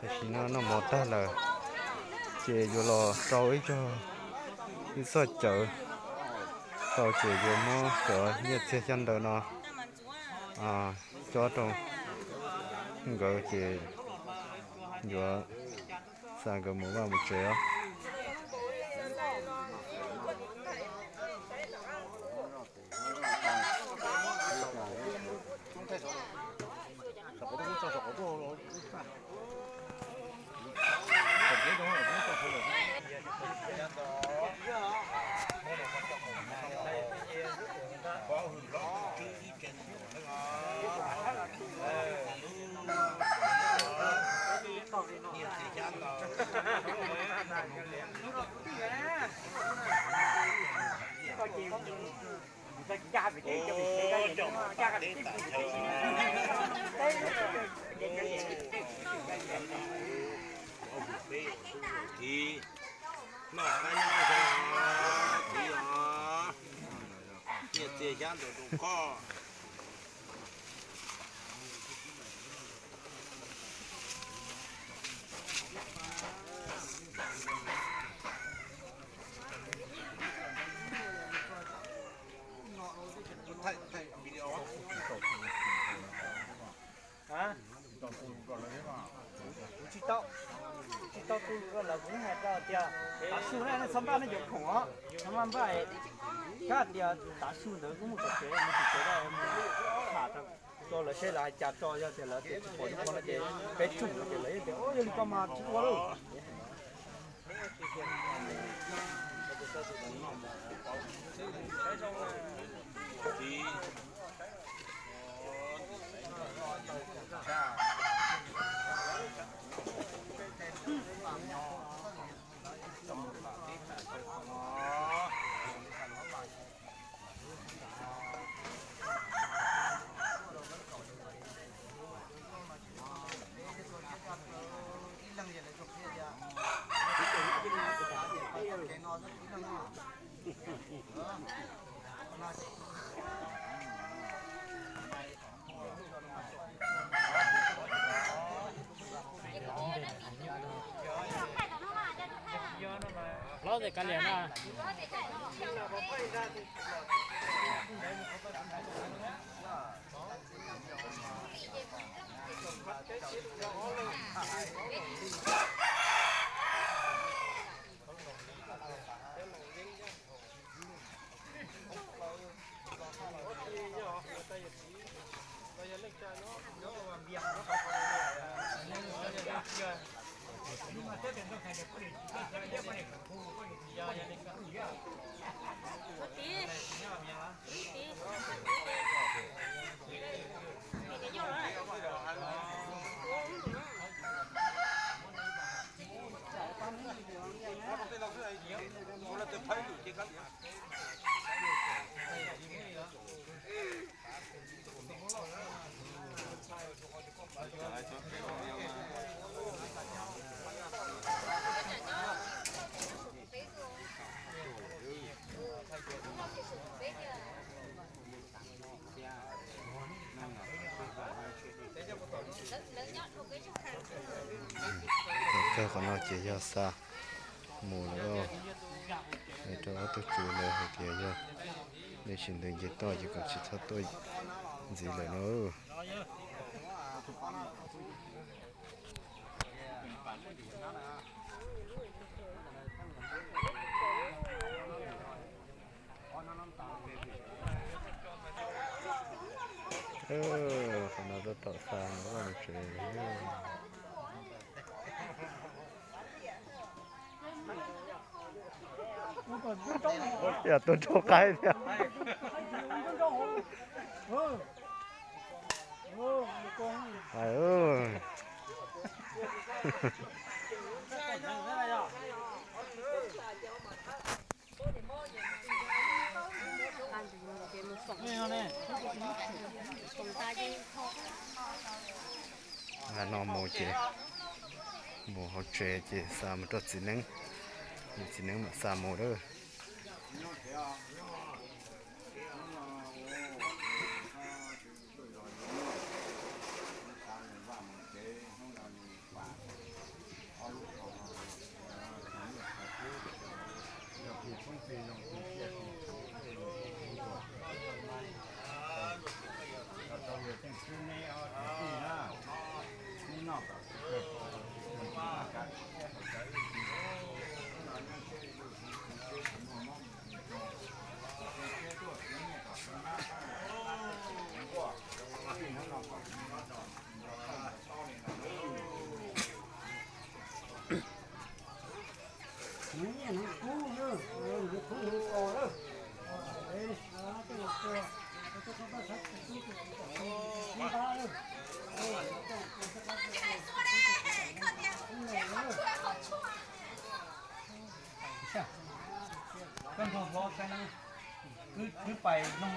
Tam sim no noj mov tag lawm, ces yuav los rau ib co, ib txoj cawv rau, ces yuav muab cov nyiaj txiag xyab ntawv no cob rau nkawd, ces yuav xa nkawd mus vaj mus tsev os. Noj qab nyob zoo, nyiaj txiag xyab ntawv rau koj. Kuv tsis tau, tsis tau tu, lawv kuv hais rau tias tav su na nej txhob npaj nej cov khoom os, txhob maj npaj. Kab tias tav su ntawd kuv mus tom tsev, mus tom tsev, tham rau lawv seb lawv hais cas tso, yog tias lawv tias tsis pom zoo no ces peb tsum no ces lawv yeej tias yog li ko mas tsis ua lauj. Hlob tes kav liam na. Kawg qhov no ces yog xa mus lawm, rau ob tug tswv lawv hais tias yog nej tsis ntev nce toj ces kom tsis txhob tuaj ntxiv lawm na. Qhov no tab tom xa mus vaj mus tsev. Yog tus rau qaib thiab. No mus ces mus hauv tsev ces xa mus rau txiv neeb, txiv neeb mam xa mus lawm. Koj nrog hlob saib, wb pais mloog